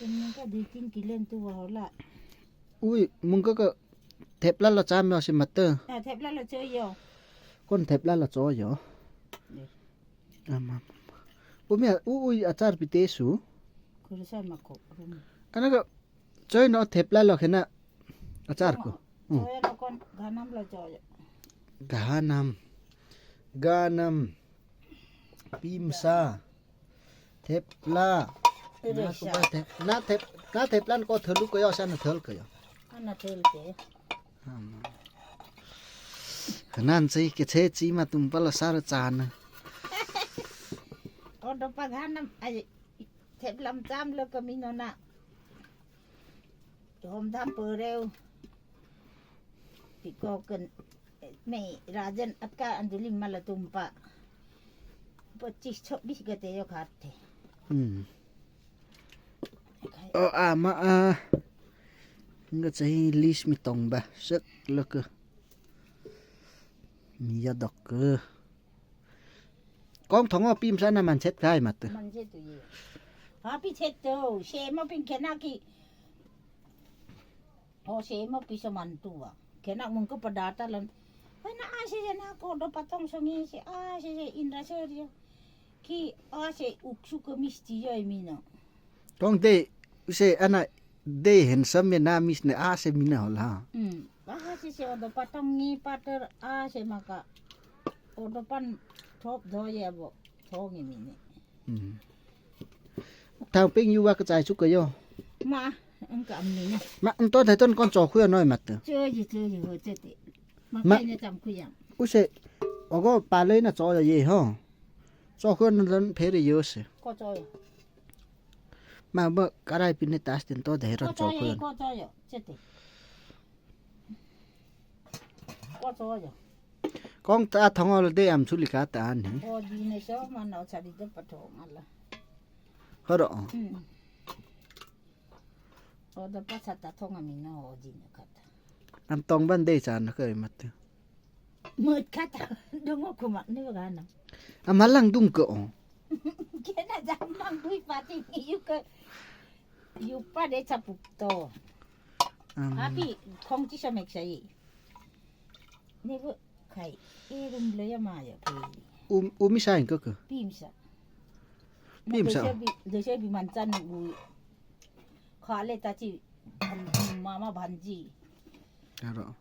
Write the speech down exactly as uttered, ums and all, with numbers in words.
Nunca de tin kilen tu wahola. Ui, mungka ka thepla la cham yo si mata. Ah, thepla la cho yo. Kon thepla la cho yo. Ama. Umi, u, ui, achar pite su. Kursa mako. Ana ka choi no thepla lo kena achar ko. Hmm. Cho lo kon ganam lo cho yo. Ganam. Ganam. Pimsa. Thepla. Ere na sa. Kuba thep-, na thep-, na theplan ko thelu ko yo sa na thel ko yo. Ana thel ke. Hmm. Nan si ke che chi ma tum pala sar chan. Odo pa ganam ai theplam cham lo ko mino na. Hom dam pereu. Piko ken me rajan atka anduling mala tumpa. Pachis chobis gate yo khate. Hmm. Oh, ama, ah. Nga chahi list mi tong ba. Sek leke. Mia dok ke. Kong thongo pim sana man chet kai mat. Man chet tu ye. Ha pi chet tu. Shema pin kena ki. Ho shema pi so man tu wa. Kena mungko padata lan. Hai na a se na ko do patong so mi se a se se indra se ri. Ki a se uksu ke misti yo mi no. Kong de se ana de handsome me na mis ne a se mina hol ha. Hmm. A se se odo patong ni pater a se maka. Odo pan thop do ye bo. Thong ye mine. Hmm. Tang ping yu wa ka chai chu ka yo. Ma, ang ka am ni. Ma, ang to dai ton kon cho khu yo noi mat. Cho ye, cho ye ho che te. Ma Ma- kai ne tam khu yang. U se, ogo pa le na cho ye ho. Cho khu na dan phe re yo se. Ko cho ye. Ma ba karai pin ne tas tin to dai ro Ko cho cho khu ye, yo. Ko cho ye, che te. Ko cho ye. Kong ta thongol de am chuli ka ta ni. O di ne so ma no chari de pa thong ala. Horo. Hmm. O da pa sa ta thong ami no o di ne ka ta. Am tong ban de sa na ka mat. Mut ka ta. Dong ko ma ne ga na. Am lang dung ko. Kena jam mang dui pati ni yu ke. Yu pa de chapuk to. Am. Api kong chi sa mek sa yi. Ni bu kai. E rum le ya ma ya pi. Um, umi sa ing ko ko. Pim sa. Pim sa. Desa bi, desa bi man chan bu. Kha le ta chi. Mama banji. Aro.